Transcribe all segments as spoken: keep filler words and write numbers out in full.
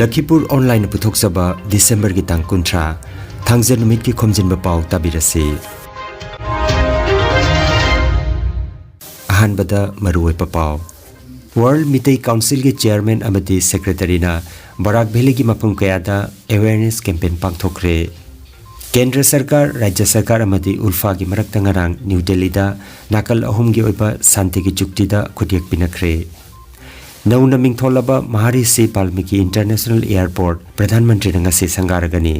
ꯂꯈꯤꯄꯨꯔ ꯑꯣꯟꯂꯥꯏꯟꯅ ꯄꯨꯊꯣꯛꯆꯕ ꯗꯤꯁꯦꯝꯕꯔꯒꯤ ꯇꯥꯡ ꯀꯨꯟꯊ꯭ꯔꯥ, ꯊꯥꯡꯖ ꯅꯨꯃꯤꯠꯀꯤ ꯈꯣꯝꯖꯤꯟꯕ ꯄꯥꯎ ꯇꯥꯕꯤꯔꯁꯤ꯫ ꯑꯍꯥꯟꯕꯗ ꯃꯔꯨꯑꯣꯏꯕ ꯄꯥꯎ꯫ ꯋꯥꯔꯜ ꯃꯤꯇꯩ ꯀꯥꯎꯟꯁꯤꯜꯒꯤ ꯆꯦꯌꯔꯃꯦꯟ ꯑꯃꯗꯤ ꯁꯦꯀ꯭ꯔꯦꯇꯔꯤꯅ ꯕꯔꯥꯛ ꯚꯦꯂꯤꯒꯤ ꯃꯐꯝ ꯀꯌꯥꯗ ꯑꯦꯋꯦꯌꯔꯅꯦꯁ ꯀꯦꯝꯄꯦꯟ ꯄꯥꯡꯊꯣꯛꯈ꯭ꯔꯦ꯫ ꯀꯦꯟꯗ꯭ꯔ ꯁꯔꯀꯥꯔ, ꯔꯥꯖ꯭ꯌ ꯁꯔꯀꯥꯔ ꯑꯃꯗꯤ ꯎꯜꯐꯥꯒꯤ ꯃꯔꯛꯇ ꯉꯔꯥꯡ ꯅ꯭ꯌꯨ ꯗꯦꯜꯂꯤꯗ ꯅꯥꯀꯜ ꯑꯍꯨꯝꯒꯤ ꯑꯣꯏꯕ ꯁꯥꯟꯇꯤꯒꯤ ꯆꯨꯛꯇꯤꯗ ꯈꯨꯠꯌꯦꯛ ꯄꯤꯅꯈ꯭ꯔꯦ꯫ ꯅꯧꯅ ꯃꯤꯡꯊꯣꯜꯂꯕ ꯃꯍꯥꯔꯤꯁꯤ ꯕꯥꯜꯃꯤꯀꯤ ꯏꯟꯇꯔꯅꯦꯁꯅꯦꯜ ꯑꯦꯌꯔꯄꯣꯔꯠ ꯄ꯭ꯔꯙꯥꯟ ꯃꯟꯇ꯭ꯔꯤꯅ ꯉꯁꯤ ꯁꯪꯒꯥꯔꯒꯅꯤ꯫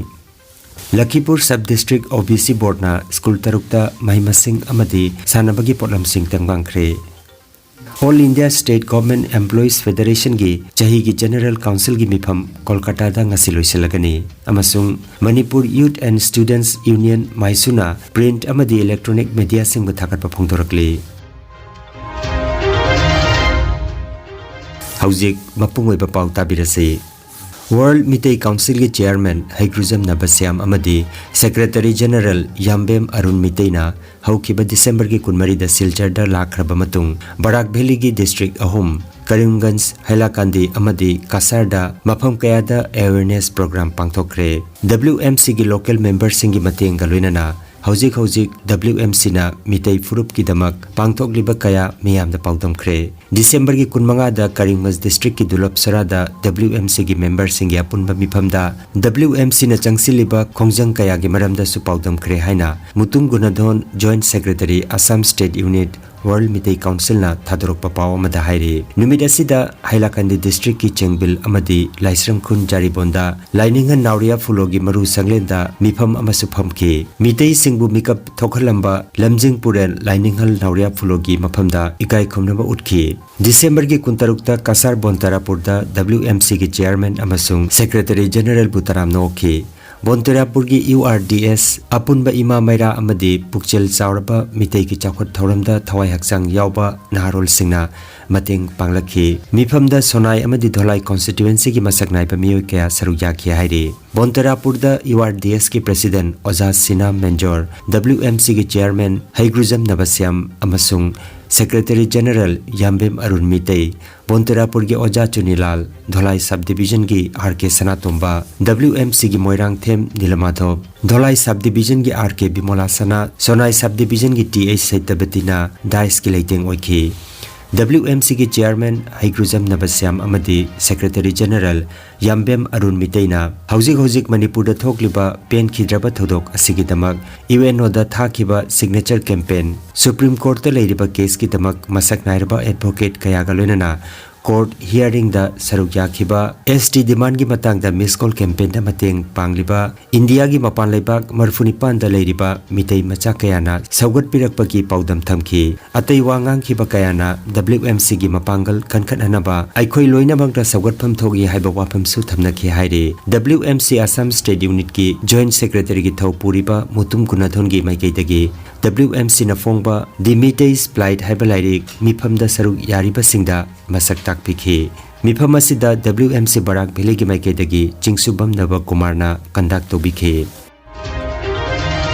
Lakhipur sub district O B C ꯕꯣꯔꯗꯅ ꯁ꯭ꯀꯨꯜ ꯇꯔꯨꯛꯇ ꯃꯍꯩ ꯃꯁꯤꯡ ꯑꯃꯗꯤ ꯁꯥꯟꯅꯕꯒꯤ ꯄꯣꯠꯂꯝꯁꯤꯡ ꯇꯦꯡꯕꯥꯡꯈ꯭ꯔꯦ꯫ All India state government employees ꯐꯦꯗꯔꯦꯁꯟꯒꯤ ꯆꯍꯤꯒꯤ ꯖꯦꯅꯔꯦꯜ ꯀꯥꯎꯟꯁꯤꯜꯒꯤ ꯃꯤꯐꯝ ꯀꯣꯜꯀꯥꯇꯥꯗ ꯉꯁꯤ ꯂꯣꯏꯁꯤꯜꯂꯒꯅꯤ ꯑꯃꯁꯨꯡ Manipur youth and students union ꯃꯥꯏꯁꯨꯅ ꯄ꯭ꯔꯤꯟꯠ ꯑꯃꯗꯤ ꯏꯂꯦꯛꯇ꯭ꯔꯣꯅꯤꯛ ꯃꯦꯗꯤꯌꯥꯁꯤꯡꯕꯨ ꯊꯥꯒꯠꯄ ꯐꯣꯡꯗꯣꯔꯛꯂꯤ꯫ ꯍꯧꯖꯤꯛ ꯃꯄꯨꯡ ꯑꯣꯏꯕ ꯄꯥꯎ ꯇꯥꯕꯤꯔꯁꯤ꯫ ꯋꯥꯔꯜ ꯃꯤꯇꯩ ꯀꯥꯎꯟꯁꯤꯜꯒꯤ ꯆꯦꯌꯔꯃꯦꯟ ꯍꯩꯒ꯭ꯔꯨꯖꯝ ꯅꯕꯁ꯭ꯌꯥꯝ ꯑꯃꯗꯤ ꯁꯦꯀ꯭ꯔꯦꯇꯔꯤ ꯖꯦꯅꯔꯦꯜ ꯌꯥꯝꯕꯦꯝ ꯑꯔꯨꯟ ꯃꯤꯇꯩꯅ ꯍꯧꯈꯤꯕ ꯗꯤꯁꯦꯝꯕꯔꯒꯤ ꯀꯨꯟꯃꯔꯤꯗ ꯁꯤꯜꯆꯔꯗ ꯂꯥꯛꯈ꯭ꯔꯕ ꯃꯇꯨꯡ ꯕꯔꯥꯛ ꯚꯦꯂꯤꯒꯤ ꯗꯤꯁꯇ꯭ꯔꯤꯛ ꯑꯍꯨꯝ, ꯀꯔꯤꯝꯒꯟꯖ, ꯍꯩꯂꯥꯀꯥꯟꯗꯤ ꯑꯃꯗꯤ ꯀꯁꯥꯔꯗ ꯃꯐꯝ ꯀꯌꯥꯗ ꯑꯦꯋꯦꯌꯔꯅꯦꯁ ꯄ꯭ꯔꯣꯒ꯭ꯔꯥꯝ ꯄꯥꯡꯊꯣꯛꯈ꯭ꯔꯦ꯫ ꯗꯕ꯭ꯂꯤꯌꯨ ꯑꯦꯝ ꯁꯤꯒꯤ ꯂꯣꯀꯦꯜ ꯃꯦꯝꯕꯔꯁꯤꯡꯒꯤ ꯃꯇꯦꯡꯒ ꯂꯣꯏꯅꯅ ꯍꯧꯖꯤꯛ ꯍꯧꯖꯤꯛ ꯗꯕ꯭ꯂꯤꯌꯨ ꯑꯦꯝ ꯁꯤꯅ ꯃꯤꯇꯩ ꯐꯨꯔꯨꯞꯀꯤꯗꯃꯛ ꯄꯥꯡꯊꯣꯛꯂꯤꯕ ꯀꯌꯥ ꯃꯤꯌꯥꯝꯗ ꯄꯥꯎꯗꯝꯈ꯭ꯔꯦ꯫ ꯗꯤꯁꯦꯝꯕꯔꯒꯤ ꯀꯨꯟꯃꯉꯥꯗ ꯀꯔꯤꯝꯒꯟꯖ ꯗꯤꯁꯇ꯭ꯔꯤꯛꯀꯤ ꯗꯨꯂꯞꯁꯔꯥꯗ ꯗꯕ꯭ꯂꯤꯌꯨ ꯑꯦꯝ ꯁꯤꯒꯤ ꯃꯦꯝꯕꯔꯁꯤꯡꯒꯤ ꯑꯄꯨꯟꯕ ꯃꯤꯐꯝꯗ ꯗꯕ꯭ꯂꯤꯌꯨ ꯑꯦꯝ ꯁꯤꯅ ꯆꯪꯁꯤꯜꯂꯤꯕ ꯈꯣꯡꯖꯪ ꯀꯌꯥꯒꯤ ꯃꯔꯝꯗꯁꯨ ꯄꯥꯎꯗꯝꯈ꯭ꯔꯦ ꯍꯥꯏꯅ Mutum Gunadhon, joint secretary, Assam state unit, world Meitei ꯀꯥꯎꯟꯁꯤꯜꯅ ꯊꯥꯗꯣꯔꯛꯄ ꯄꯥꯎ ꯑꯃꯗ ꯍꯥꯏꯔꯤ꯫ ꯅꯨꯃꯤꯠ ꯑꯁꯤꯗ ꯍꯩꯂꯥꯀꯥꯟꯗꯤ ꯗꯤꯁꯇ꯭ꯔꯤꯛꯀꯤ ꯆꯦꯡꯕꯤꯜ ꯑꯃꯗꯤ ꯂꯥꯏꯁ꯭ꯔꯝꯈꯨꯟ ꯖꯥꯔꯤꯕꯣꯟꯗ ꯂꯥꯏꯅꯤꯡꯍꯟ ꯅꯥꯎꯔꯤꯌꯥ ꯐꯨꯂꯣꯒꯤ ꯃꯔꯨ ꯁꯪꯂꯦꯟꯗ ꯃꯤꯐꯝ ꯑꯃꯁꯨ ꯐꯝꯈꯤ꯫ ꯃꯤꯇꯩꯁꯤꯡꯕꯨ ꯃꯤꯀꯞ ꯊꯣꯛꯍꯜꯂꯝꯕ ꯂꯝꯖꯤꯡ ꯄꯨꯔꯦꯜ ꯂꯥꯏꯅꯤꯡꯍꯜ ꯅꯥꯎꯔꯤꯌꯥ ꯐꯨꯂꯣꯒꯤ ꯃꯐꯝꯗ ꯏꯀꯥꯏ ꯈꯨꯝꯅꯕ ꯎꯠꯈꯤ꯫ ꯗꯤꯁꯦꯝꯕꯔꯒꯤ ꯀꯨꯟꯇꯔꯨꯛꯇ ꯀꯁꯥꯔ ꯕꯣꯟꯇꯔꯥꯄꯨꯔꯗ ꯗꯕ꯭ꯂꯤꯌꯨ ꯑꯦꯝ ꯁꯤꯒꯤ ꯆꯦꯌꯔꯃꯦꯟ ꯑꯃꯁꯨꯡ ꯁꯦꯀ꯭ꯔꯦꯇꯔꯤ ꯖꯦꯅꯔꯦꯜꯕꯨ ꯇꯔꯥꯝꯅ ꯑꯣꯛꯈꯤ꯫ ꯕꯣꯟꯇꯦꯔꯥꯄꯨꯔꯒꯤ ꯌꯨ ꯑꯥꯔ ꯗꯤ ꯑꯦꯁ, ꯑꯄꯨꯟꯕ ꯏꯃꯥ ꯃꯩꯔꯥ ꯑꯃꯗꯤ ꯄꯨꯛꯆꯦꯜ ꯆꯥꯎꯔꯕ ꯃꯤꯇꯩꯒꯤ ꯆꯥꯎꯈꯠ ꯊꯧꯔꯝꯗ ꯊꯋꯥꯏ ꯍꯛꯆꯥꯡ ꯌꯥꯎꯕ ꯅꯍꯥꯔꯣꯜꯁꯤꯡꯅ ꯃꯇꯦꯡ ꯄꯥꯡꯂꯛꯈꯤ꯫ ꯃꯤꯐꯝꯗ ꯁꯣꯅꯥꯏ ꯑꯃꯗꯤ ꯙꯣꯂꯥꯏ ꯀꯣꯟꯁꯇꯤꯇ꯭ꯋꯦꯟꯁꯤꯒꯤ ꯃꯁꯛ ꯅꯥꯏꯕ ꯃꯤꯑꯣꯏ ꯀꯌꯥ ꯁꯔꯨꯛ ꯌꯥꯈꯤ ꯍꯥꯏꯔꯤ꯫ ꯕꯣꯟꯇꯦꯔꯥꯄꯨꯔꯗ ꯌꯨ ꯑꯥꯔ ꯗꯤ ꯑꯦꯁꯀꯤ ꯄ꯭ꯔꯦꯁꯤꯗꯦꯟꯠ ꯑꯣꯖꯥ ꯁꯤꯅꯥ ꯃꯦꯟꯖꯣꯔ, ꯗꯕ꯭ꯂꯤꯌꯨ ꯑꯦꯝ ꯁꯤꯒꯤ ꯆꯦꯌꯔꯃꯦꯟ ꯍꯩꯒ꯭ꯔꯨꯖꯝ ꯅꯕꯁ꯭ꯌꯥꯝ ꯑꯃꯁꯨꯡ Secretary General ꯌꯥꯝꯕꯦꯝ ꯑꯔꯨꯟ ꯃꯤꯇꯩ, ꯕꯣꯟꯇꯨꯔꯥꯄꯨꯔꯒꯤ ꯑꯣꯖꯥ ꯆꯨꯅꯤꯂꯥꯜ, ꯙꯣꯂꯥꯏ Sub Division ꯒꯤ ꯑꯥꯔ ꯀꯦ ꯁꯅꯥꯇꯣꯝꯕ, ꯗꯕ꯭ꯂꯤꯎ ꯑꯦꯝ ꯁꯤ ꯒꯤ ꯃꯣꯏꯔꯥꯡꯊꯦꯝ ꯅꯤꯂꯃꯥꯙꯣꯞ, ꯙꯣꯂꯥꯏ Sub Division ꯒꯤ ꯑꯥꯔ ꯀꯦ ꯕꯤꯃꯣꯂꯥ ꯁꯅꯥ, ꯁꯣꯅꯥꯏ Sub Division ꯒꯤ ꯇꯤ ꯑꯩꯆ ꯁꯩꯇꯕꯇꯤꯅ ꯗꯥꯏꯁꯀꯤ ꯂꯩꯇꯦꯡ ꯑꯣꯏꯈꯤ꯫ ꯗꯕ꯭ꯂꯤꯎ ꯑꯦꯝ ꯁꯤ ꯒꯤ Chairman ꯍꯩꯒ꯭ꯔꯨꯖꯝ ꯅꯕꯁ꯭ꯌꯥꯝ ꯑꯃꯗꯤ Secretary General ꯌꯥꯝꯕꯦꯝ ꯑꯔꯨꯟ ꯃꯤꯇꯩꯅ ꯍꯧꯖꯤꯛ ꯍꯧꯖꯤꯛ ꯃꯅꯤꯄꯨꯔꯗ ꯊꯣꯛꯂꯤꯕ ꯄꯦꯟꯈꯤꯗ꯭ꯔꯕ ꯊꯧꯗꯣꯛ ꯑꯁꯤꯒꯤꯗꯃꯛ ꯌꯨ ꯑꯦꯟ ꯑꯣꯗ ꯊꯥꯈꯤꯕ signature campaign, Supreme Court ꯇ ꯂꯩꯔꯤꯕ case ꯀꯤꯗꯃꯛ ꯃꯁꯛ ꯅꯥꯏꯔꯕ advocate ꯀꯌꯥꯒ ꯂꯣꯏꯅꯅ court hearing ꯗ ꯁꯔꯨꯛ ꯌꯥꯈꯤꯕ, ꯑꯦꯁ ꯇꯤ demand ꯒꯤ ꯃꯇꯥꯡꯗ Miss Call campaign ꯗ ꯃꯇꯦꯡ ꯄꯥꯡꯂꯤꯕ, ꯏꯟꯗꯤꯌꯥꯒꯤ ꯃꯄꯥꯟ ꯂꯩꯕꯥꯛ ꯃꯔꯤꯐꯨ ꯅꯤꯄꯥꯟꯗ ꯂꯩꯔꯤꯕ ꯃꯤꯇꯩ ꯃꯆꯥ ꯀꯌꯥꯅ ꯁꯧꯒꯠꯄꯤꯔꯛꯄꯒꯤ ꯄꯥꯎꯗꯝ ꯊꯝꯈꯤ꯫ ꯑꯇꯩ ꯋꯥ ꯉꯥꯡꯈꯤꯕ ꯀꯌꯥꯅ ꯗꯕ꯭ꯂꯤꯎ ꯑꯦꯝ ꯁꯤ ꯒꯤ ꯃꯄꯥꯡꯒꯜ ꯀꯟꯈꯠꯍꯟꯅꯕ ꯑꯩꯈꯣꯏ ꯂꯣꯏꯅꯃꯛꯅ ꯁꯧꯒꯠꯐꯝ ꯊꯣꯛꯏ ꯍꯥꯏꯕ ꯋꯥꯐꯝꯁꯨ ꯊꯝꯅꯈꯤ ꯍꯥꯏꯔꯤ꯫ W M C Assam State Unit ꯀꯤ Joint Secretary ꯒꯤ ꯊꯧ ꯄꯨꯔꯤꯕ ꯃꯨꯇꯨꯝ ꯒꯨꯅꯥꯙꯣꯟꯒꯤ ꯃꯥꯏꯀꯩꯗꯒꯤ ꯗꯕ꯭ꯂꯤꯎ ꯑꯦꯝ ꯁꯤ ꯅ ꯐꯣꯡꯕ The Meitei's Plight ꯍꯥꯏꯕ ꯂꯥꯏꯔꯤꯛ ꯃꯤꯐꯝꯗ ꯁꯔꯨꯛ ꯌꯥꯔꯤꯕꯁꯤꯡꯗ ꯃꯁꯛ ꯇꯥꯛꯄꯤꯈꯤ꯫ ꯃꯤꯐꯝ ꯑꯁꯤꯗ ꯗꯕ꯭ꯂꯤꯎ ꯑꯦꯝ ꯁꯤ ꯕꯔꯥꯛ ꯚꯦꯂꯤꯒꯤ ꯃꯥꯏꯀꯩꯗꯒꯤ ꯆꯤꯡꯁꯨꯕꯝ ꯅꯕ ꯀꯨꯃꯥꯔꯅ conduct ꯇꯧꯕꯤꯈꯤ꯫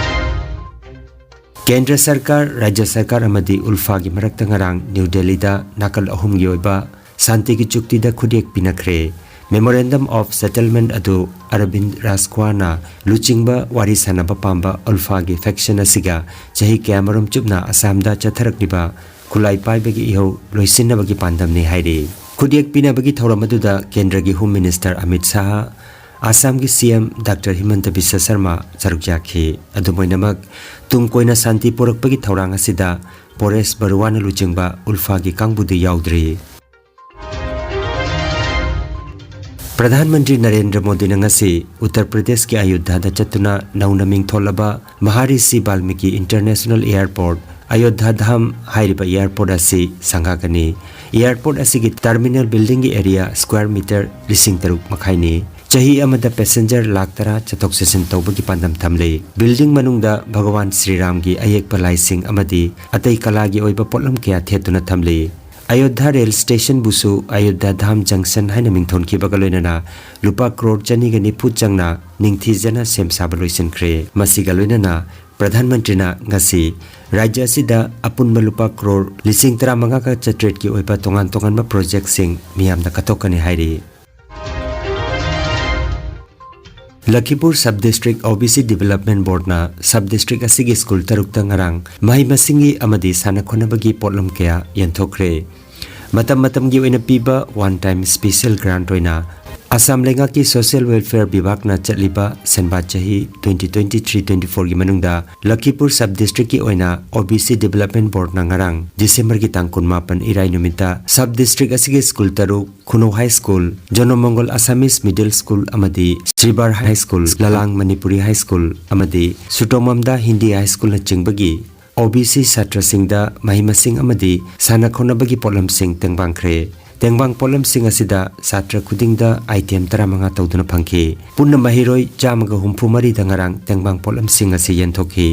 ꯀꯦꯟꯗ꯭ꯔ ꯁꯔꯀꯥꯔ, ꯔꯥꯖ꯭ꯌ ꯁꯔꯀꯥꯔ ꯑꯃꯗꯤ ꯎꯜꯐꯥꯒꯤ ꯃꯔꯛꯇ ꯉꯔꯥꯡ ꯅ꯭ꯌꯨ ꯗꯦꯜꯂꯤꯗ ꯅꯥꯀꯜ ꯑꯍꯨꯝꯒꯤ ꯑꯣꯏꯕ ꯁꯥꯟꯇꯤꯒꯤ ꯆꯨꯛꯇꯤꯗ ꯈꯨꯠꯌꯦꯛ ꯄꯤꯅꯈ꯭ꯔꯦ꯫ Memorandum of Settlement ꯑꯗꯨ ꯑꯔꯕꯤꯟꯗ ꯔꯥꯖꯈ꯭ꯋꯥꯅ ꯂꯨꯆꯤꯡꯕ ꯋꯥꯔꯤ ꯁꯥꯟꯅꯕ ꯄꯥꯝꯕ ꯎꯜꯐꯥꯒꯤ faction ꯑꯁꯤꯒ ꯆꯍꯤ ꯀꯌꯥꯃꯔꯨꯝ ꯆꯨꯞꯅ ꯑꯁꯥꯝꯗ ꯆꯠꯊꯔꯛꯂꯤꯕ ꯈꯨꯠꯂꯥꯏ ꯄꯥꯏꯕꯒꯤ ꯏꯍꯧ ꯂꯣꯏꯁꯤꯟꯅꯕꯒꯤ ꯄꯥꯟꯗꯝꯅꯤ ꯍꯥꯏꯔꯤ꯫ ꯈꯨꯠꯌꯦꯛ ꯄꯤꯅꯕꯒꯤ ꯊꯧꯔꯝ ꯑꯗꯨꯗ ꯀꯦꯟꯗ꯭ꯔꯒꯤ Home Minister ꯑꯃꯤꯠ ꯁꯥꯍ, ꯑꯁꯥꯝꯒꯤ ꯁꯤ ꯑꯦꯝ ꯗꯥꯛꯇꯔ ꯍꯤꯃꯟꯇ ꯕꯤꯁ꯭ꯋ ꯁꯔꯃ ꯁꯔꯨꯛ ꯌꯥꯈꯤ꯫ ꯑꯗꯨꯝ ꯑꯣꯏꯅꯃꯛ, ꯇꯨꯡ ꯀꯣꯏꯅ ꯁꯥꯟꯇꯤ ꯄꯨꯔꯛꯄꯒꯤ ꯊꯧꯔꯥꯡ ꯑꯁꯤꯗ ꯄꯣꯔꯦꯁ ꯕꯔꯨꯋꯥꯅ ꯂꯨꯆꯤꯡꯕ ꯎꯜꯐꯥꯒꯤ ꯀꯥꯡꯕꯨꯗꯤ ꯌꯥꯎꯗ꯭ꯔꯤ꯫ ꯄ꯭ꯔꯙꯥꯟ ꯃꯟꯇ꯭ꯔꯤ ꯅꯔꯦꯟꯗ꯭ꯔ ꯃꯣꯗꯤꯅ ꯉꯁꯤ ꯎꯠꯇꯔ ꯄ꯭ꯔꯗꯦꯁꯀꯤ ꯑꯌꯣꯙ꯭ꯌꯥꯗ ꯆꯠꯇꯨꯅ ꯅꯧꯅ ꯃꯤꯡꯊꯣꯜꯂꯕ ꯃꯍꯥꯔꯤꯁꯤ ꯕꯥꯜꯃꯤꯀꯤ International Airport, ꯑꯌꯣꯙ꯭ꯌꯥ ꯙꯥꯝ ꯍꯥꯏꯔꯤꯕ airport ꯑꯁꯤ ꯁꯪꯒꯥꯒꯅꯤ꯫ Airport ꯑꯁꯤꯒꯤ terminal building ꯒꯤ area square meter ꯂꯤꯁꯤꯡ ꯇꯔꯨꯛ ꯃꯈꯥꯏꯅꯤ꯫ ꯆꯍꯤ ꯑꯃꯗ passenger ꯂꯥꯈ ꯇꯔꯥ ꯆꯠꯊꯣꯛ ꯆꯠꯁꯤꯟ ꯇꯧꯕꯒꯤ ꯄꯥꯟꯗꯝ ꯊꯝꯂꯤ꯫ Building ꯃꯅꯨꯡꯗ ꯚꯒꯋꯥꯟ ꯁ꯭ꯔꯤꯔꯥꯝꯒꯤ ꯑꯌꯦꯛꯄ ꯂꯥꯏꯁꯤꯡ ꯑꯃꯗꯤ ꯑꯇꯩ ꯀꯂꯥꯒꯤ ꯑꯣꯏꯕ ꯄꯣꯠꯂꯝ ꯀꯌꯥ ꯊꯦꯠꯇꯨꯅ ꯊꯝꯂꯤ꯫ Ayodhya rail station ꯕꯨꯁꯨ Ayodhya ꯙꯥꯝ junction ꯍꯥꯏꯅ ꯃꯤꯡꯊꯣꯟꯈꯤꯕꯒ ꯂꯣꯏꯅꯅ ꯂꯨꯄꯥ ꯀ꯭ꯔꯣꯔ ꯆꯅꯤꯒ ꯅꯤꯐꯨ ꯆꯪꯅ ꯅꯤꯡꯊꯤꯖꯅ ꯁꯦꯝ ꯁꯥꯕ ꯂꯣꯏꯁꯤꯟꯈ꯭ꯔꯦ꯫ ꯃꯁꯤꯒ ꯂꯣꯏꯅꯅ ꯄ꯭ꯔꯙꯥꯟ ꯃꯟꯇ꯭ꯔꯤꯅ ꯉꯁꯤ ꯔꯥꯖ꯭ꯌ ꯑꯁꯤꯗ ꯑꯄꯨꯟꯕ ꯂꯨꯄꯥ ꯀ꯭ꯔꯣꯔ ꯂꯤꯁꯤꯡ ꯇꯔꯥꯃꯉꯥꯒ ꯆꯥꯇ꯭ꯔꯦꯠꯀꯤ ꯑꯣꯏꯕ ꯇꯣꯉꯥꯟ ꯇꯣꯉꯥꯟꯕ ꯄ꯭ꯔꯣꯖꯦꯛꯁꯤꯡ ꯃꯤꯌꯥꯝꯗ ꯀꯠꯊꯣꯛꯀꯅꯤ ꯍꯥꯏꯔꯤ꯫ Lakhipur sub district O B C development ꯕꯣꯔꯗꯅ ꯁꯕ ꯗꯤꯁꯇ꯭ꯔꯤꯛ ꯑꯁꯤꯒꯤ ꯁ꯭ꯀꯨꯜ ꯇꯔꯨꯛꯇ ꯉꯔꯥꯡ ꯃꯍꯩ ꯃꯁꯤꯡꯒꯤ ꯑꯃꯗꯤ ꯁꯥꯟꯅ ꯈꯣꯠꯅꯕꯒꯤ ꯄꯣꯠꯂꯝ ꯀꯌꯥ ꯌꯦꯟꯊꯣꯛꯈ꯭ꯔꯦ꯫ ꯃꯇꯝ ꯃꯇꯝꯒꯤ ꯑꯣꯏꯅ ꯄꯤꯕ ꯋꯥꯟ ꯇꯥꯏꯝ ꯁ꯭ꯄꯦꯁꯤꯌꯦꯜ ꯒ꯭ꯔꯥꯟꯠ ꯑꯣꯏꯅ ꯑꯁꯥꯝ ꯂꯩꯉꯥꯛꯀꯤ ꯁꯣꯁꯤꯌꯦꯜ ꯋꯦꯜꯐꯤꯌꯔ ꯕꯤꯚꯥꯒꯅ ꯆꯠꯂꯤꯕ ꯁꯦꯟꯕꯥ ꯆꯍꯤ ꯇ꯭ꯋꯦꯟꯇꯤ ꯇ꯭ꯋꯦꯟꯇꯤ ꯊ꯭ꯔꯤ ꯇ꯭ꯋꯦꯟꯇꯤ ꯐꯣꯔꯒꯤ ꯃꯅꯨꯡꯗ ꯂꯈꯤꯄꯨꯔ ꯁꯕ ꯗꯤꯁꯇ꯭ꯔꯤꯛꯀꯤ ꯑꯣꯏꯅ ꯑꯣ ꯕꯤ ꯁꯤ ꯗꯤꯕꯦꯂꯞꯃꯦꯟ ꯕꯣꯔꯗꯅ ꯉꯔꯥꯡ ꯗꯤꯁꯦꯝꯕꯔꯒꯤ ꯇꯥꯡ ꯀꯨꯟꯃꯥꯄꯟ ꯏꯔꯥꯏ ꯅꯨꯃꯤꯠꯇ ꯁꯕ ꯗꯤꯁꯇ꯭ꯔꯤꯛ ꯑꯁꯤꯒꯤ ꯁ꯭ꯀꯨꯜ ꯇꯔꯨꯛ, Khunou high school, Jonomangol Assamese middle school ꯑꯃꯗꯤ Sribar high school, Lalang Manipuri high school ꯑꯃꯗꯤ ꯁꯨꯇꯣꯃꯝꯗꯥ ꯍꯤꯟꯗꯤ ꯍꯥꯏ ꯁ꯭ꯀꯨꯜꯅꯆꯤꯡꯕꯒꯤ ꯑꯣ ꯕꯤ ꯁꯤ ꯁꯥꯇ꯭ꯔꯁꯤꯡꯗ ꯃꯍꯩ ꯃꯁꯤꯡ ꯑꯃꯗꯤ ꯁꯥꯟꯅ ꯈꯣꯠꯅꯕꯒꯤ ꯄꯣꯠꯂꯝꯁꯤꯡ ꯇꯦꯡꯕꯥꯡꯈ꯭ꯔꯦ꯫ ꯇꯦꯡꯕꯥꯡ ꯄꯣꯠꯂꯝꯁꯤꯡ ꯑꯁꯤꯗ ꯁꯥꯇ꯭ꯔ ꯈꯨꯗꯤꯡꯗ ꯑꯥꯏꯇꯦꯝ ꯇꯔꯥꯃꯉꯥ ꯇꯧꯗꯨꯅ ꯐꯪꯈꯤ꯫ ꯄꯨꯟꯅ ꯃꯍꯩꯔꯣꯏ ꯆꯥꯝꯃꯒ ꯍꯨꯝꯐꯨ ꯃꯔꯤꯗ ꯉꯔꯥꯡ ꯇꯦꯡꯕꯥꯡ ꯄꯣꯠꯂꯝꯁꯤꯡ ꯑꯁꯤ ꯌꯦꯟꯊꯣꯛꯈꯤ꯫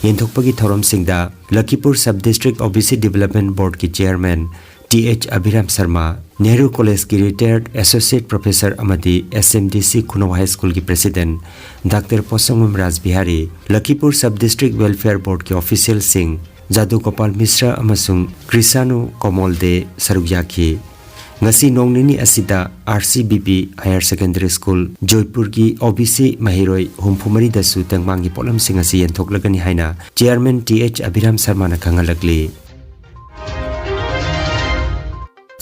ꯌꯦꯟꯊꯣꯛꯄꯒꯤ ꯊꯧꯔꯝꯁꯤꯡꯗ Lakhipur sub district O B C development ꯕꯣꯔꯗꯀꯤ chairman T H Abiram Sharma, Nehru ꯀꯣꯂꯦꯖꯀꯤ ꯔꯤꯇꯥꯌꯔꯗ ꯑꯦꯁꯣꯁꯤꯌꯦꯠ ꯄ꯭ꯔꯣꯐꯦꯁꯔ ꯑꯃꯗꯤ ꯑꯦꯁ ꯑꯦꯝ ꯗꯤ ꯁꯤ ꯈꯨꯅꯧ ꯍꯥꯏ ꯁ꯭ꯀꯨꯜꯒꯤ president doctor Poshangbam Raj Bihari, Lakhipur sub district welfare ꯕꯣꯔꯗꯀꯤ ꯑꯣꯐꯤꯁꯤꯌꯦꯜꯁꯤꯡ ꯖꯥꯗꯨ ꯒꯣꯄꯥꯜ ꯃꯤꯁ꯭ꯔ ꯑꯃꯁꯨꯡ ꯀ꯭ꯔꯤꯁꯥꯅꯨ ꯀꯣꯃꯣꯜ ꯗꯦ ꯁꯔꯨꯛ ꯌꯥꯈꯤ꯫ ꯉꯁꯤ ꯅꯣꯡ ꯅꯤꯅꯤ ꯑꯁꯤꯗ R C B B higher secondary school ꯖꯣꯏꯄꯨꯔꯒꯤ ꯑꯣ ꯕꯤ ꯁꯤ ꯃꯍꯩꯔꯣꯏ ꯍꯨꯝꯐꯨ ꯃꯔꯤꯗꯁꯨ ꯇꯦꯡꯕꯥꯡꯒꯤ ꯄꯣꯠꯂꯝꯁꯤꯡ ꯑꯁꯤ ꯌꯦꯟꯊꯣꯛꯂꯒꯅꯤ ꯍꯥꯏꯅ ꯆꯤꯌꯔꯃꯦꯟ ꯇꯤ ꯑꯩꯆ ꯑꯕꯤꯔꯥꯝ ꯁꯔꯃꯅ ꯈꯪꯍꯜꯂꯛꯂꯤ꯫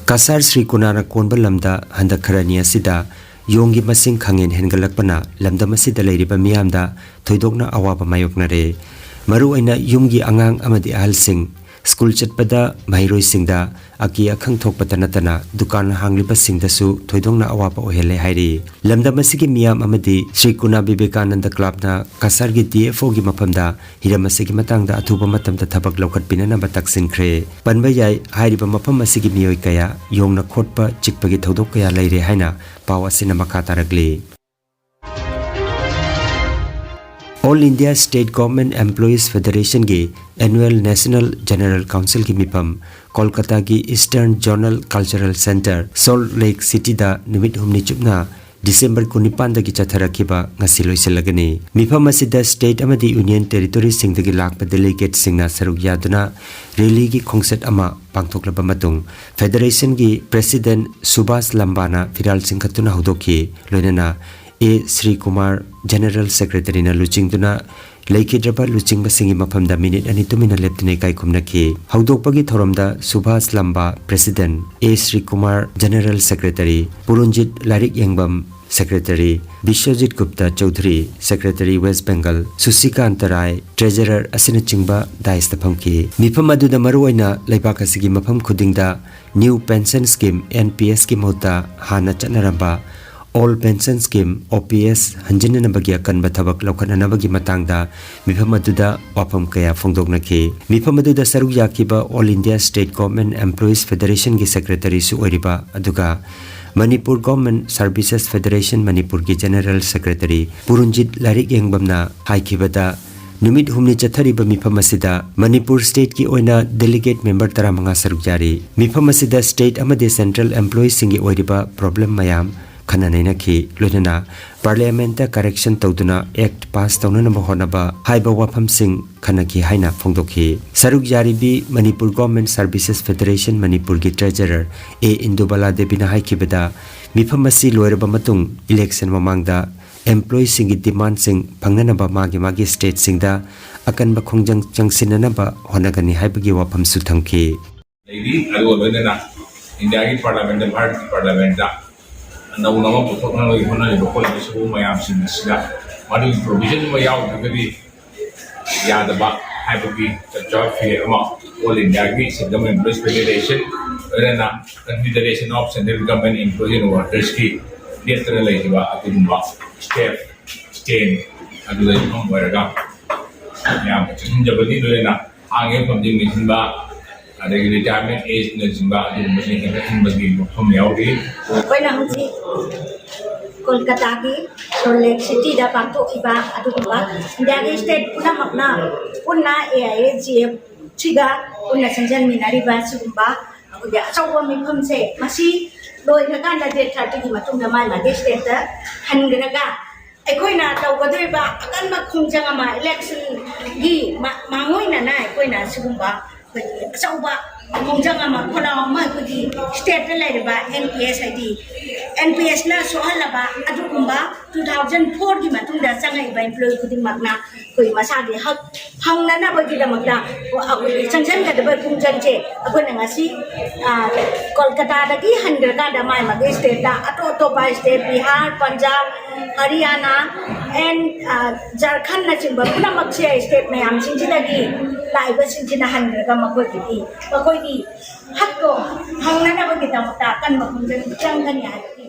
ꯀꯁꯥꯔ ꯁ꯭ꯔꯤ ꯀꯨꯅꯥꯅ ꯀꯣꯟꯕ ꯂꯝꯗ ꯍꯟꯗꯛ ꯈꯔꯅꯤ ꯑꯁꯤꯗ ꯌꯣꯡꯒꯤ ꯃꯁꯤꯡ ꯈꯪꯍꯦꯟ ꯍꯦꯟꯒꯠꯂꯛꯄꯅ ꯂꯝꯗꯝ ꯑꯁꯤꯗ ꯂꯩꯔꯤꯕ ꯃꯤꯌꯥꯝꯗ ꯊꯣꯏꯗꯣꯛꯅ ꯑꯋꯥꯕ ꯃꯥꯌꯣꯛꯅꯔꯦ꯫ ꯃꯔꯨꯑꯣꯏꯅ ꯌꯨꯝꯒꯤ ꯑꯉꯥꯡ ꯑꯃꯗꯤ ꯑꯍꯜꯁꯤꯡ ꯁ꯭ꯀꯨꯜ ꯆꯠꯄꯗ ꯃꯍꯩꯔꯣꯏꯁꯤꯡꯗ ꯑꯀꯤ ꯑꯈꯪ ꯊꯣꯛꯄꯇ ꯅꯠꯇꯅ ꯗꯨꯀꯥꯟ ꯍꯥꯡꯂꯤꯕꯁꯤꯡꯗꯁꯨ ꯊꯣꯏꯗꯣꯛꯅ ꯑꯋꯥꯕ ꯑꯣꯏꯍꯜꯂꯦ ꯍꯥꯏꯔꯤ꯫ ꯂꯝꯗꯝ ꯑꯁꯤꯒꯤ ꯃꯤꯌꯥꯝ ꯑꯃꯗꯤ ꯁ꯭ꯔꯤ ꯀꯨꯅꯥ ꯕꯤꯕꯦꯀꯥꯅꯟꯗ ꯀ꯭ꯂꯕꯅ ꯀꯁꯥꯔꯒꯤ ꯗꯤ ꯑꯦꯐ ꯑꯣꯒꯤ ꯃꯐꯝꯗ ꯍꯤꯔꯝ ꯑꯁꯤꯒꯤ ꯃꯇꯥꯡꯗ ꯑꯊꯨꯕ ꯃꯇꯝꯗ ꯊꯕꯛ ꯂꯧꯈꯠꯄꯤꯅꯅꯕ ꯇꯛꯁꯤꯟꯈ꯭ꯔꯦ꯫ ꯄꯟꯕ ꯌꯥꯏ, ꯍꯥꯏꯔꯤꯕ ꯃꯐꯝ ꯑꯁꯤꯒꯤ ꯃꯤꯑꯣꯏ ꯀꯌꯥ ꯌꯣꯡꯅ ꯈꯣꯠꯄ, ꯆꯤꯛꯄꯒꯤ ꯊꯧꯗꯣꯛ ꯀꯌꯥ ꯂꯩꯔꯦ ꯍꯥꯏꯅ ꯄꯥꯎ ꯑꯁꯤꯅ ꯃꯈꯥ ꯇꯥꯔꯛꯂꯤ꯫ All India State Government Employees Federationꯒꯤ Annual National General Councilꯒꯤ ꯃꯤꯐꯝ ꯀꯣꯜꯀꯇꯥꯒꯤ Eastern Zonal Cultural Centre, Salt Lake Cityꯗ ꯅꯨꯃꯤꯠ ꯍꯨꯝꯅꯤ ꯆꯨꯞꯅ ꯗꯤꯁꯦꯝꯕꯔ ꯀꯨꯟꯅꯤꯄꯥꯟꯗꯒꯤ ꯆꯠꯊꯔꯛꯈꯤꯕ ꯉꯁꯤ ꯂꯣꯏꯁꯤꯜꯂꯒꯅꯤ꯫ ꯃꯤꯐꯝ ꯑꯁꯤꯗ state ꯑꯃꯗꯤ union territoryꯁꯤꯡꯗꯒꯤ ꯂꯥꯛꯄ delegateꯁꯤꯡꯅ ꯁꯔꯨꯛ ꯌꯥꯗꯨꯅ rallyꯒꯤ ꯈꯣꯡꯆꯠ ꯑꯃ ꯄꯥꯡꯊꯣꯛꯂꯕ ꯃꯇꯨꯡ, federationꯒꯤ president ꯁꯨꯕꯥꯁ ꯂꯝꯕꯥꯅ ꯐꯤꯔꯥꯜ ꯆꯤꯡꯈꯠꯇꯨꯅ ꯍꯧꯗꯣꯛꯈꯤ꯫ ꯂꯣꯏꯅꯅ ꯑꯦ ꯁ꯭ꯔꯤꯀꯨꯃꯥꯔ, general secretaryꯅ ꯂꯨꯆꯤꯡꯗꯨꯅ ꯂꯩꯈꯤꯗ꯭ꯔꯕ ꯂꯨꯆꯤꯡꯕꯁꯤꯡꯒꯤ ꯃꯐꯝꯗ minute ꯑꯅꯤ ꯇꯨꯃꯤꯟꯅ ꯂꯦꯞꯇꯨꯅ ꯏꯀꯥꯏ ꯈꯨꯝꯅꯈꯤ꯫ ꯍꯧꯗꯣꯛꯄꯒꯤ ꯊꯧꯔꯝꯗ ꯁꯨꯚꯥꯁ ꯂꯝꯕꯥ, president, ꯑꯦ ꯁ꯭ꯔꯤꯀꯨꯃꯥꯔ, general secretary, ꯄꯨꯔꯨꯟꯖꯤꯠ ꯂꯥꯏꯔꯤꯛ ꯌꯦꯡꯕꯝ, secretary, Biswajit Gupta Chaudhuri, secretary West Bengal, ꯁꯨꯁꯤꯀꯥꯟꯇ ꯔꯥꯏ, treasurer ꯑꯁꯤꯅꯆꯤꯡꯕ daisꯇ ꯐꯝꯈꯤ꯫ ꯃꯤꯐꯝ ꯑꯗꯨꯗ ꯃꯔꯨꯑꯣꯏꯅ ꯂꯩꯕꯥꯛ ꯑꯁꯤꯒꯤ ꯃꯐꯝ ꯈꯨꯗꯤꯡꯗ new pension scheme, NPSꯀꯤ ꯃꯍꯨꯠꯇ ꯍꯥꯟꯅ ꯆꯠꯅꯔꯝꯕ old pension scheme, OPS ꯍꯟꯖꯤꯟꯅꯅꯕꯒꯤ ꯑꯀꯟꯕ ꯊꯕꯛ ꯂꯧꯈꯠꯅꯅꯕꯒꯤ ꯃꯇꯥꯡꯗ ꯃꯤꯐꯝ ꯑꯗꯨꯗ ꯋꯥꯐꯝ ꯀꯌꯥ ꯐꯣꯡꯗꯣꯛꯅꯈꯤ꯫ ꯃꯤꯐꯝ ꯑꯗꯨꯗ ꯁꯔꯨꯛ ꯌꯥꯈꯤꯕ All India State Government Employees Federationꯒꯤ secretaryꯁꯨ ꯑꯣꯏꯔꯤꯕ, ꯑꯗꯨꯒ Manipur Government Services Federation ꯃꯅꯤꯄꯨꯔꯒꯤ general secretary ꯄꯨꯔꯨꯟꯖꯤꯠ ꯂꯥꯏꯔꯤꯛ ꯌꯦꯡꯕꯝꯅ ꯍꯥꯏꯈꯤꯕꯗ, ꯅꯨꯃꯤꯠ ꯍꯨꯝꯅꯤ ꯆꯠꯊꯔꯤꯕ ꯃꯤꯐꯝ ꯑꯁꯤꯗ ꯃꯅꯤꯄꯨꯔ stateꯀꯤ ꯑꯣꯏꯅ delegate member ꯇꯔꯥꯃꯉꯥ ꯁꯔꯨꯛ ꯌꯥꯔꯤ꯫ ꯃꯤꯐꯝ ꯑꯁꯤꯗ state ꯑꯃꯗꯤ central employeeꯁꯤꯡꯒꯤ ꯑꯣꯏꯔꯤꯕ problem ꯃꯌꯥꯝ ꯈꯟꯅ ꯅꯩꯅꯈꯤ꯫ ꯂꯣꯏꯅꯅ parliamentꯇ correction ꯇꯧꯗꯨꯅ act pass ꯇꯧꯅꯅꯕ ꯍꯣꯠꯅꯕ ꯍꯥꯏꯕ ꯋꯥꯐꯝꯁꯤꯡ ꯈꯟꯅꯈꯤ ꯍꯥꯏꯅ ꯐꯣꯡꯗꯣꯛꯈꯤ꯫ ꯁꯔꯨꯛ ꯌꯥꯔꯤꯕꯤ Manipur Government Services Federation ꯃꯅꯤꯄꯨꯔꯒꯤ treasurer ꯑꯦ ꯏꯟꯗꯨꯕꯂꯥ ꯗꯦꯕꯤꯅ ꯍꯥꯏꯈꯤꯕꯗ, ꯃꯤꯐꯝ ꯑꯁꯤ ꯂꯣꯏꯔꯕ ꯃꯇꯨꯡ election ꯃꯃꯥꯡꯗ employeeꯁꯤꯡꯒꯤ demandꯁꯤꯡ ꯐꯪꯅꯅꯕ ꯃꯥꯒꯤ ꯃꯥꯒꯤ stateꯁꯤꯡꯗ ꯑꯀꯟꯕ ꯈꯣꯡꯖꯪ ꯆꯪꯁꯤꯟꯅꯅꯕ ꯍꯣꯠꯅꯒꯅꯤ ꯍꯥꯏꯕꯒꯤ ꯋꯥꯐꯝꯁꯨ ꯊꯝꯈꯤ꯫ ꯂꯩꯔꯤ꯫ ꯑꯗꯨꯒ ꯂꯣꯏꯅꯅ ꯏꯟꯗꯤꯌꯥꯒꯤ parliamentꯇ, ꯚꯥꯔꯠꯀꯤ parliamentꯇ ꯅꯧꯅ ꯑꯃ ꯄꯨꯊꯣꯛꯅꯕꯒꯤ ꯍꯣꯠꯅꯔꯤꯕ ꯈꯣꯠꯂꯤꯕ ꯁꯤꯒꯨꯝꯕ ꯃꯌꯥꯝꯁꯤꯡ ꯑꯁꯤꯗ ꯃꯗꯨꯒꯤ provision ꯑꯃ ꯌꯥꯎꯗ꯭ꯔꯒꯗꯤ ꯌꯥꯗꯕ ꯍꯥꯏꯕꯒꯤ ꯆꯞ ꯆꯥꯕ ꯐꯤꯔꯦꯞ ꯑꯃ All Indiaꯒꯤ Central Employees Federation, ꯂꯣꯏꯅꯅ Confederation of Central Government Employees and Workersꯀꯤ ꯂꯦꯞꯇꯅ ꯂꯩꯈꯤꯕ ꯑꯗꯨꯒꯨꯝꯕ step, stand ꯑꯗꯨꯗ ꯌꯨꯝꯐꯝ ꯑꯣꯏꯔꯒ ꯃꯌꯥꯝ ꯆꯠꯍꯟꯖꯕꯅꯤ꯫ ꯂꯣꯏꯅꯅ ꯍꯥꯡꯉꯤꯕ ꯐꯝꯖꯤꯟ ꯃꯤꯁꯤꯟꯕ, ꯑꯗꯒꯤ retirement ageꯅꯆꯤꯡꯕ ꯑꯗꯨꯒꯨꯝꯕꯁꯤꯡ ꯍꯦꯟꯒꯠꯍꯟꯕꯒꯤ ꯋꯥꯐꯝ ꯌꯥꯎꯔꯤ꯫ ꯑꯩꯈꯣꯏꯅ ꯍꯧꯖꯤꯛ ꯀꯣꯜꯀꯇꯥꯒꯤ ꯁꯣꯜ ꯂꯦꯛ ꯁꯤꯇꯤꯗ ꯄꯥꯡꯊꯣꯛꯏꯕ ꯑꯗꯨꯒꯨꯝꯕ ꯏꯟꯗꯤꯌꯥꯒꯤ state ꯄꯨꯝꯅꯃꯛꯅ ꯄꯨꯟꯅ AISGFꯁꯤꯒ ꯄꯨꯟꯅ ꯆꯪꯁꯤꯟꯃꯤꯟꯅꯔꯤꯕ ꯁꯤꯒꯨꯝꯕ ꯑꯆꯧꯕ ꯃꯤꯐꯝꯁꯦ ꯃꯁꯤ ꯂꯣꯏꯈ꯭ꯔꯀꯥꯟꯗ ꯗꯦꯠ ꯊꯥꯔꯇꯤꯒꯤ ꯃꯇꯨꯡꯗ ꯃꯥꯏ ꯃꯥꯒꯤ ꯁ꯭ꯇꯦꯠꯇ ꯍꯟꯈ꯭ꯔꯒ ꯑꯩꯈꯣꯏꯅ ꯇꯧꯒꯗꯧꯔꯤꯕ ꯑꯀꯟꯕ ꯈꯣꯡꯖꯪ ꯑꯃ, ꯏꯂꯦꯛꯁꯟꯒꯤ ꯃꯥꯡꯑꯣꯏꯅꯅ ꯑꯩꯈꯣꯏꯅ ꯁꯤꯒꯨꯝꯕ ꯑꯩꯈꯣꯏꯒꯤ ꯑꯆꯧꯕ ꯈꯣꯡꯖꯪ ꯑꯃ, ꯈꯣꯜꯂꯥꯎ ꯑꯃ ꯑꯩꯈꯣꯏꯒꯤ ꯁ꯭ꯇꯦꯠꯇ ꯂꯩꯔꯤꯕ ꯑꯦꯟ ꯄꯤ ꯑꯦꯁ, ꯍꯥꯏꯗꯤ ꯑꯦꯟ ꯄꯤ ꯑꯦꯁꯅ ꯁꯣꯛꯍꯜꯂꯕ ꯑꯗꯨꯒꯨꯝꯕ ꯇꯨ ꯊꯥꯎꯖꯟ ꯐꯣꯔꯒꯤ ꯃꯇꯨꯡꯗ ꯆꯪꯉꯛꯏꯕ ꯏꯝꯄ꯭ꯂꯣꯌꯤ ꯈꯨꯗꯤꯡꯃꯛꯅ ꯑꯩꯈꯣꯏ ꯃꯁꯥꯒꯤ ꯍꯛ ꯐꯪꯅꯅꯕꯒꯤꯗꯃꯛꯇ ꯑꯩꯈꯣꯏꯒꯤ ꯆꯪꯁꯤꯟꯒꯗꯕ ꯈꯣꯡꯖꯪꯁꯦ ꯑꯩꯈꯣꯏꯅ ꯉꯁꯤ ꯀꯣꯜꯀꯇꯥꯗꯒꯤ ꯍꯟꯈ꯭ꯔꯀꯥꯟꯗ ꯃꯥꯏ ꯃꯥꯒꯤ ꯁ꯭ꯇꯦꯠꯇ, ꯑꯇꯣꯞ ꯑꯇꯣꯞꯄ ꯁ꯭ꯇꯦꯠ, ꯕꯤꯍꯥꯔ, ꯄꯟꯖꯥꯕ, ꯍꯔꯤꯌꯥꯅꯥ, ꯑꯦꯟ ꯖꯥꯔꯈꯟꯅꯆꯤꯡꯕ ꯄꯨꯝꯅꯃꯛꯁꯦ, ꯁ꯭ꯇꯦꯠ ꯃꯌꯥꯝꯁꯤꯡꯁꯤꯗꯒꯤ ꯂꯥꯛꯏꯕꯁꯤꯡꯁꯤꯅ ꯍꯟꯈ꯭ꯔꯒ ꯃꯈꯣꯏꯒꯤꯗꯤ ꯃꯈꯣꯏꯒꯤ ꯍꯛꯇꯣ ꯐꯪꯅꯅꯕꯒꯤꯗꯃꯛꯇ ꯑꯀꯟꯕ ꯈꯣꯡꯖꯪ ꯆꯪꯒꯅꯤ ꯍꯥꯏꯕꯒꯤ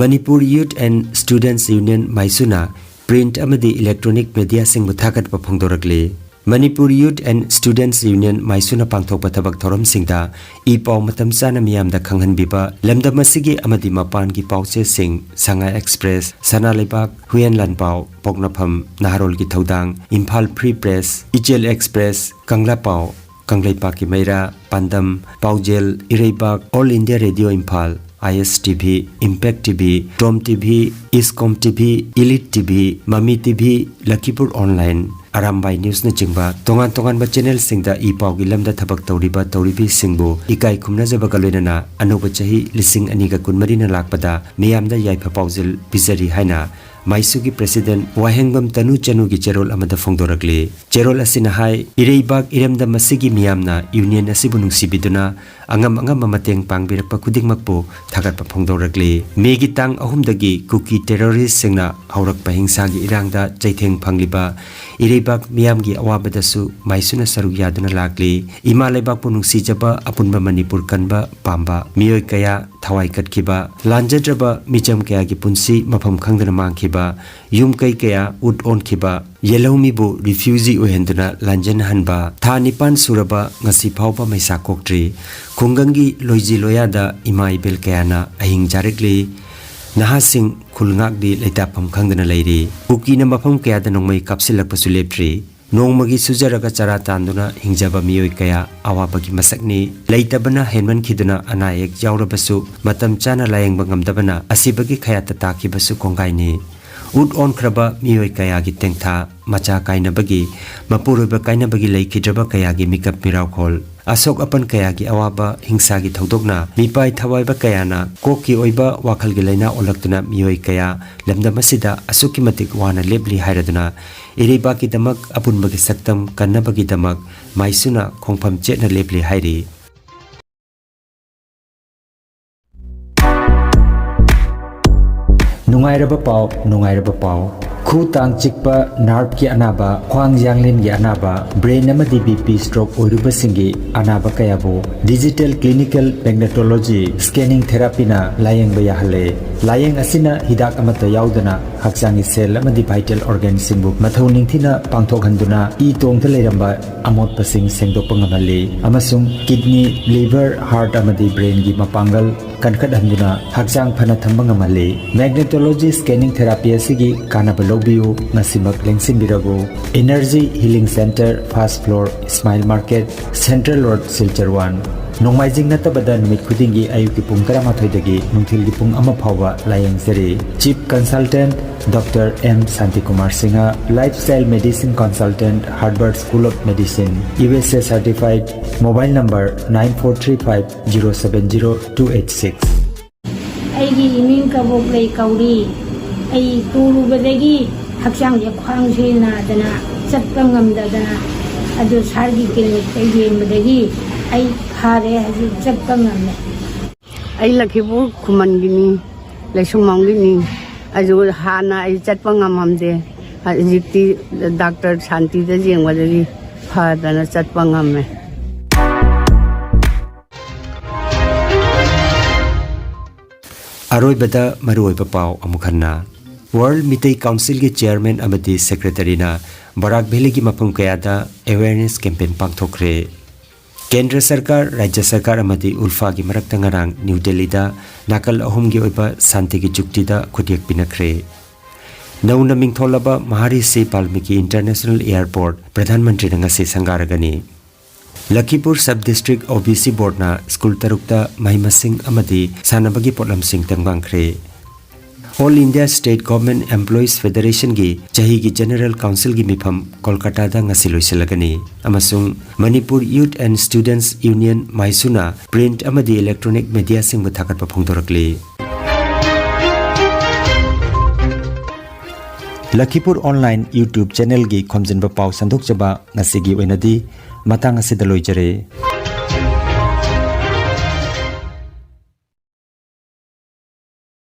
Manipur Youth and Students Union ꯃꯥꯏꯁꯨꯅ print ꯑꯃꯗꯤ electronic mediaꯁꯤꯡꯕꯨ ꯊꯥꯒꯠꯄ ꯐꯣꯡꯗꯣꯔꯛꯂꯤ꯫ Manipur Youth and Students Union ꯃꯥꯏꯁꯨꯅ ꯄꯥꯡꯊꯣꯛꯄ ꯊꯕꯛ ꯊꯧꯔꯝꯁꯤꯡꯗ ꯏ ꯄꯥꯎ ꯃꯇꯝ ꯆꯥꯅ ꯃꯤꯌꯥꯝꯗ ꯈꯪꯍꯟꯕꯤꯕ, ꯂꯝꯗꯝ ꯑꯁꯤꯒꯤ ꯑꯃꯗꯤ ꯃꯄꯥꯟꯒꯤ ꯄꯥꯎ ꯆꯦꯁꯤꯡ, ꯁꯉꯥꯏ ꯑꯦꯛꯁꯄ꯭ꯔꯦꯁ, ꯁꯅꯥ ꯂꯩꯕꯥꯛ, ꯍꯨꯏꯌꯦꯟ ꯂꯥꯟꯄꯥꯎ, ꯄꯣꯛꯅꯐꯝ, ꯅꯍꯥꯔꯣꯜꯒꯤ ꯊꯧꯗꯥꯡ, Imphal free press, Ichel express, ꯀꯪꯂꯥꯄꯥꯎ, ꯀꯪꯂꯩꯄꯥꯛꯀꯤ Meira, Paandam, Paojel, Ireibak, all India radio Imphal, I S T V, impact T V, Tom T V, Iskom T V, elite T V, Mami T V, Lakhipur online, Arambai ꯅ꯭ꯌꯨꯁꯅꯆꯤꯡꯕ ꯇꯣꯉꯥꯟ ꯇꯣꯉꯥꯟꯕ ꯆꯦꯅꯦꯜꯁꯤꯡꯗ ꯏ ꯄꯥꯎꯒꯤ ꯂꯝꯗ ꯊꯕꯛ ꯇꯧꯔꯤꯕ ꯇꯧꯔꯤꯕꯤꯁꯤꯡꯕꯨ ꯏꯀꯥꯏ ꯈꯨꯝꯅꯖꯕꯒ ꯂꯣꯏꯅꯅ ꯑꯅꯧꯕ ꯆꯍꯤ ꯂꯤꯁꯤꯡ ꯑꯅꯤꯒ ꯀꯨꯟꯃꯔꯤꯅ ꯂꯥꯛꯄꯗ ꯃꯤꯌꯥꯝꯗ ꯌꯥꯏꯐ ꯄꯥꯎꯖꯦꯜ ꯄꯤꯖꯔꯤ ꯍꯥꯏꯅ ꯃꯥꯏꯁꯨꯒꯤ ꯄ꯭ꯔꯦꯁꯤꯗꯦꯟꯠ ꯋꯥꯍꯦꯡꯕꯝ ꯇꯅꯨ ꯆꯅꯨꯒꯤ ꯆꯦꯔꯣꯜ ꯑꯃꯗ ꯐꯣꯡꯗꯣꯔꯛꯂꯤ꯫ ꯆꯦꯔꯣꯜ ꯑꯁꯤꯅ ꯍꯥꯏ, ꯏꯔꯩꯕꯥꯛ ꯏꯔꯝꯗꯝ ꯑꯁꯤꯒꯤ ꯃꯤꯌꯥꯝꯅ ꯌꯨꯅꯤꯌꯟ ꯑꯁꯤꯕꯨ ꯅꯨꯡꯁꯤꯕꯤꯗꯨꯅ ꯑꯉꯝ ꯑꯉꯝꯕ ꯃꯇꯦꯡ ꯄꯥꯡꯕꯤꯔꯛꯄ ꯈꯨꯗꯤꯡꯃꯛꯄꯨ ꯊꯥꯒꯠꯄ ꯐꯣꯡꯗꯣꯔꯛꯂꯤ꯫ ꯃꯦꯒꯤ ꯇꯥꯡ ꯑꯍꯨꯝꯗꯒꯤ ꯀꯨꯀꯤ ꯇꯦꯔꯣꯔꯤꯁꯁꯤꯡꯅ ꯍꯧꯔꯛꯄ ꯍꯤꯡꯁꯥꯒꯤ ꯏꯔꯥꯡꯗ ꯆꯩꯊꯦꯡ ꯐꯪꯂꯤꯕ ꯏꯔꯩꯕꯥꯛ ꯃꯤꯌꯥꯝꯒꯤ ꯑꯋꯥꯕꯗꯁꯨ ꯃꯥꯏꯁꯨꯅ ꯁꯔꯨꯛ ꯌꯥꯗꯨꯅ ꯂꯥꯛꯂꯤ꯫ ꯏꯃꯥ ꯂꯩꯕꯥꯛꯄꯨ ꯅꯨꯡꯁꯤꯖꯕ ꯑꯄꯨꯟꯕ ꯃꯅꯤꯄꯨꯔ ꯀꯟꯕ ꯄꯥꯝꯕ ꯃꯤꯑꯣꯏ ꯀꯌꯥ ꯊꯋꯥꯏ ꯀꯠꯈꯤꯕ, ꯂꯥꯟꯖꯗ꯭ꯔꯕ ꯃꯤꯆꯝ ꯀꯌꯥꯒꯤ ꯄꯨꯟꯁꯤ ꯃꯐꯝ ꯈꯪꯗꯅ ꯃꯥꯡꯈꯤꯕ, ꯌꯨꯝ ꯀꯩ ꯀꯌꯥ ꯎꯠ ꯑꯣꯟꯈꯤꯕ, ꯌꯦꯜꯍꯧꯃꯤꯕꯨ ꯔꯤꯐ꯭ꯌꯨꯖꯤ ꯑꯣꯏꯍꯟꯗꯨꯅ ꯂꯥꯟꯖꯟꯍꯟꯕ, ꯊꯥ ꯅꯤꯄꯥꯟ ꯁꯨꯔꯕ ꯉꯁꯤ ꯐꯥꯎꯕ ꯃꯩꯁꯥ ꯀꯣꯛꯇ꯭ꯔꯤ꯫ ꯈꯨꯡꯒꯪꯒꯤ ꯂꯣꯏꯖꯤ ꯂꯣꯌꯥꯗ ꯏꯃꯥ ꯏꯕꯦꯜ ꯀꯌꯥꯅ ꯑꯍꯤꯡ ꯆꯥꯔꯛꯂꯤ꯫ ꯅꯍꯥꯁꯤꯡ ꯈꯨꯜ ꯉꯥꯛꯂꯤ ꯂꯩꯇꯥꯐꯝ ꯈꯪꯗꯅ ꯂꯩꯔꯤ꯫ ꯀꯨꯀꯤꯅ ꯃꯐꯝ ꯀꯌꯥꯗ ꯅꯣꯡꯃꯩ ꯀꯥꯞꯁꯤꯜꯂꯛꯄꯁꯨ ꯂꯦꯞꯇ꯭ꯔꯤ꯫ ꯅꯣꯡꯃꯒꯤ ꯁꯨꯖꯔꯒ ꯆꯔꯥ ꯇꯥꯟꯗꯨꯅ ꯍꯤꯡꯖꯕ ꯃꯤꯑꯣꯏ ꯀꯌꯥ ꯑꯋꯥꯕꯒꯤ ꯃꯁꯛꯅꯤ꯫ ꯂꯩꯇꯕꯅ ꯍꯦꯟꯃꯟꯈꯤꯗꯨꯅ ꯑꯅꯥ ꯑꯌꯦꯛ ꯌꯥꯎꯔꯕꯁꯨ ꯃꯇꯝ ꯆꯥꯅ ꯂꯥꯌꯦꯡꯕ ꯉꯝꯗꯕꯅ ꯑꯁꯤꯕꯒꯤ ꯈꯌꯥꯠꯇ ꯇꯥꯈꯤꯕꯁꯨ ꯀꯣꯡꯒꯥꯏꯅꯤ꯫ ꯎꯠ ꯑꯣꯟꯈ꯭ꯔꯕ ꯃꯤꯑꯣꯏ ꯀꯌꯥꯒꯤ ꯇꯦꯡꯊꯥ, ꯃꯆꯥ ꯀꯥꯏꯅꯕꯒꯤ, ꯃꯄꯨꯔꯣꯏꯕ ꯀꯥꯏꯅꯕꯒꯤ ꯂꯩꯈꯤꯗ꯭ꯔꯕ ꯀꯌꯥꯒꯤ ꯃꯤꯀꯞ ꯃꯤꯔꯥꯎꯈꯣꯜ, ꯑꯁꯣꯛ ꯑꯄꯟ ꯀꯌꯥꯒꯤ ꯑꯋꯥꯕ, ꯍꯤꯡꯁꯥꯒꯤ ꯊꯧꯗꯣꯛꯅ ꯃꯤꯄꯥꯏ ꯊꯋꯥꯏꯕ ꯀꯌꯥꯅ ꯀꯣꯛꯀꯤ ꯑꯣꯏꯕ ꯋꯥꯈꯜꯒꯤ ꯂꯥꯏꯅꯥ ꯑꯣꯜꯂꯛꯇꯨꯅ ꯃꯤꯑꯣꯏ ꯀꯌꯥ ꯂꯝꯗꯝ ꯑꯁꯤꯗ ꯑꯁꯨꯛꯀꯤ ꯃꯇꯤꯛ ꯋꯥꯅ ꯂꯦꯞꯂꯤ ꯍꯥꯏꯔꯗꯨꯅ ꯏꯔꯩꯕꯥꯛꯀꯤꯗꯃꯛ, ꯑꯄꯨꯟꯕꯒꯤ ꯁꯛꯇꯝ ꯀꯟꯅꯕꯒꯤꯗꯃꯛ ꯃꯥꯏꯁꯨꯅ ꯈꯣꯡꯐꯝ ꯆꯦꯠꯅ ꯂꯦꯞꯂꯤ ꯍꯥꯏꯔꯤ꯫ ꯅꯨꯡꯉꯥꯏꯔꯕ ꯄꯥꯎ, ꯅꯨꯡꯉꯥꯏꯔꯕ ꯄꯥꯎ꯫ ꯈꯨ ꯇꯥꯡ ꯆꯤꯛꯄ, ꯅꯥꯔꯚꯀꯤ ꯑꯅꯥꯕ, ꯈ꯭ꯋꯥꯡ ꯌꯥꯡꯂꯦꯟꯒꯤ ꯑꯅꯥꯕ, ꯕ꯭ꯔꯦꯟ ꯑꯃꯗꯤ ꯕꯤ ꯄꯤ ꯁ꯭ꯇ꯭ꯔꯣꯛ ꯑꯣꯏꯔꯨꯕꯁꯤꯡꯒꯤ ꯑꯅꯥꯕ ꯀꯌꯥꯕꯨ ꯗꯤꯖꯤꯇꯦꯜ ꯀ꯭ꯂꯤꯅꯤꯀꯦꯜ ꯃꯦꯒꯅꯦꯇꯣꯂꯣꯖꯤ ꯁ꯭ꯀꯦꯅꯤꯡ ꯊꯦꯔꯥꯄꯤꯅ ꯂꯥꯌꯦꯡꯕ ꯌꯥꯍꯜꯂꯦ꯫ ꯂꯥꯌꯦꯡ ꯑꯁꯤꯅ ꯍꯤꯗꯥꯛ ꯑꯃꯠꯇ ꯌꯥꯎꯗꯅ ꯍꯛꯆꯥꯡꯒꯤ ꯁꯦꯜ ꯑꯃꯗꯤ ꯚꯥꯏꯇꯦꯜ ꯑꯣꯔꯒꯥꯟꯁꯤꯡꯕꯨ ꯃꯊꯧ ꯅꯤꯡꯊꯤꯅ ꯄꯥꯡꯊꯣꯛꯍꯟꯗꯨꯅ ꯏ ꯇꯣꯡꯗ ꯂꯩꯔꯝꯕ ꯑꯃꯣꯠꯄꯁꯤꯡ ꯁꯦꯡꯗꯣꯛꯄ ꯉꯝꯍꯜꯂꯤ ꯑꯃꯁꯨꯡ ꯀꯤꯗꯅꯤ, ꯂꯤꯚꯔ, ꯍꯥꯔꯠ ꯑꯃꯗꯤ ꯕ꯭ꯔꯦꯟꯒꯤ ꯃꯄꯥꯡꯒꯜ ꯀꯟꯈꯠꯍꯟꯗꯨꯅ ꯍꯛꯆꯥꯡ ꯐꯅ ꯊꯝꯕ ꯉꯝꯍꯜꯂꯤ꯫ ꯃꯦꯒꯅꯦꯇꯣꯂꯣꯖꯤ ꯁ꯭ꯀꯦꯅꯤꯡ ꯊꯦꯔꯥꯄꯤ ꯑꯁꯤꯒꯤ ꯀꯥꯟꯅꯕ ꯂꯧꯕꯤꯌꯨ, ꯉꯁꯤꯃꯛ ꯂꯦꯡꯁꯤꯟꯕꯤꯔꯕꯨ꯫ Energy healing centre, first floor, Ismail market, central road, Silchar one. ꯅꯣꯡꯃꯥꯏꯖꯤꯡ ꯅꯠꯇꯕꯗ ꯅꯨꯃꯤꯠ ꯈꯨꯗꯤꯡꯒꯤ ꯑꯌꯨꯛꯀꯤ ꯄꯨꯡ ꯇꯔꯥꯃꯥꯊꯣꯏꯗꯒꯤ ꯅꯨꯡꯊꯤꯜꯒꯤ ꯄꯨꯡ ꯑꯃ ꯐꯥꯎꯕ ꯂꯥꯌꯦꯡꯖꯔꯤ꯫ Chief consultant doctor M Shantikumar Singh, lifestyle medicine consultant, Harvard school of medicine, U S A certified, mobile number nine four three five zero seven zero two eight six꯫ ꯑꯩꯒꯤ ꯏꯃꯤꯡ ꯀꯕꯣꯛꯂꯩ ꯀꯧꯔꯤ꯫ ꯑꯩ ꯇꯨꯔꯨꯕꯗꯒꯤ ꯍꯛꯆꯥꯡꯁꯦ, ꯈ꯭ꯋꯥꯡꯁꯦ ꯅꯥꯗꯅ ꯆꯠꯄ ꯉꯝꯗꯗꯅ, ꯑꯗꯨ ꯁꯥꯔꯒꯤ ꯀ꯭ꯂꯤꯅꯤꯛꯇ ꯌꯦꯡꯕꯗꯒꯤ ꯑꯩ ꯐꯔꯦ, ꯍꯧꯖꯤꯛ ꯆꯠꯄ ꯉꯝꯃꯦ꯫ ꯑꯩ ꯂꯈꯤꯄꯨꯔ ꯈꯨꯃꯟꯒꯤꯅꯤ, ꯂꯩꯁꯨꯝꯕꯝꯒꯤꯅꯤ꯫ ꯑꯗꯨ ꯍꯥꯟꯅ ꯑꯩ ꯆꯠꯄ ꯉꯝꯃꯝꯗꯦ, ꯍꯧꯖꯤꯛꯇꯤ ꯗꯥꯛꯇꯔ ꯁꯥꯟꯇꯤꯗ ꯌꯦꯡꯕꯗꯒꯤ ꯐꯗꯅ ꯆꯠꯄ ꯉꯝꯃꯦ꯫ ꯑꯔꯣꯏꯕꯗ ꯃꯔꯨꯑꯣꯏꯕ ꯄꯥꯎ ꯑꯃꯨꯛ ꯍꯟꯅ꯫ ꯋꯥꯔꯜ ꯃꯤꯇꯩ ꯀꯥꯎꯟꯁꯤꯜꯒꯤ ꯆꯤꯌꯔꯃꯦꯟ ꯑꯃꯗꯤ ꯁꯦꯀ꯭ꯔꯦꯇꯔꯤꯅ ꯕꯔꯥꯛ ꯚꯦꯂꯤꯒꯤ ꯃꯐꯝ ꯀꯌꯥꯗ ꯑꯦꯋꯦꯌꯔꯅꯦꯁ ꯀꯦꯝꯄꯦꯟ ꯄꯥꯡꯊꯣꯛꯈ꯭ꯔꯦ꯫ ꯀꯦꯟꯗ꯭ꯔ ꯁꯔꯀꯥꯔ, ꯔꯥꯖ꯭ꯌ ꯁꯔꯀꯥꯔ ꯑꯃꯗꯤ ꯎꯜꯐꯥꯒꯤ ꯃꯔꯛꯇ ꯉꯔꯥꯡ ꯅ꯭ꯌꯨ ꯗꯦꯜꯂꯤꯗ ꯅꯥꯀꯜ ꯑꯍꯨꯝꯒꯤ ꯑꯣꯏꯕ ꯁꯥꯟꯇꯤꯒꯤ ꯆꯨꯛꯇꯤꯗ ꯈꯨꯠꯌꯦꯛ ꯄꯤꯅꯈ꯭ꯔꯦ꯫ ꯅꯧꯅ ꯃꯤꯡꯊꯣꯜꯂꯕ ꯃꯍꯥꯔꯤꯁꯤ ꯕꯥꯜꯃꯤꯀꯤ ꯏꯟꯇꯔꯅꯦꯁꯅꯦꯜ ꯑꯦꯌꯔꯄꯣꯔꯠ ꯄ꯭ꯔꯙꯥꯟ ꯃꯟꯇ꯭ꯔꯤꯅ ꯉꯁꯤ ꯁꯪꯒꯥꯔꯒꯅꯤ꯫ Lakhipur sub district O B C ꯕꯣꯔꯗꯅ ꯁ꯭ꯀꯨꯜ ꯇꯔꯨꯛꯇ ꯃꯍꯩ ꯃꯁꯤꯡ ꯑꯃꯗꯤ ꯁꯥꯟꯅꯕꯒꯤ ꯄꯣꯠꯂꯝꯁꯤꯡ ꯇꯦꯡꯕꯥꯡꯈ꯭ꯔꯦ꯫ All India state government employees ꯐꯦꯗꯔꯦꯁꯟꯒꯤ ꯆꯍꯤꯒꯤ ꯖꯦꯅꯔꯦꯜ ꯀꯥꯎꯟꯁꯤꯜꯒꯤ ꯃꯤꯐꯝ ꯀꯣꯜꯀꯇꯥꯗ ꯉꯁꯤ ꯂꯣꯏꯁꯤꯜꯂꯒꯅꯤ ꯑꯃꯁꯨꯡ Manipur youth and students union ꯃꯥꯏꯁꯨꯅ ꯄ꯭ꯔꯤꯟꯠ ꯑꯃꯗꯤ ꯏꯂꯦꯛꯇ꯭ꯔꯣꯅꯤꯛ ꯃꯦꯗꯤꯌꯥꯁꯤꯡꯕꯨ ꯊꯥꯒꯠꯄ ꯐꯣꯡꯗꯣꯔꯛꯂꯤ꯫ ꯂꯈꯤꯄꯨꯔ ꯑꯣꯟꯂꯥꯏꯟ ꯌꯨꯇ꯭ꯌꯨꯕ ꯆꯦꯅꯦꯜꯒꯤ ꯈꯣꯝꯖꯤꯟꯕ ꯄꯥꯎ ꯁꯟꯗꯣꯛꯆꯕ ꯉꯁꯤꯒꯤ ꯑꯣꯏꯅꯗꯤ ꯃꯇꯥꯡ ꯑꯁꯤꯗ ꯂꯣꯏꯖꯔꯦ꯫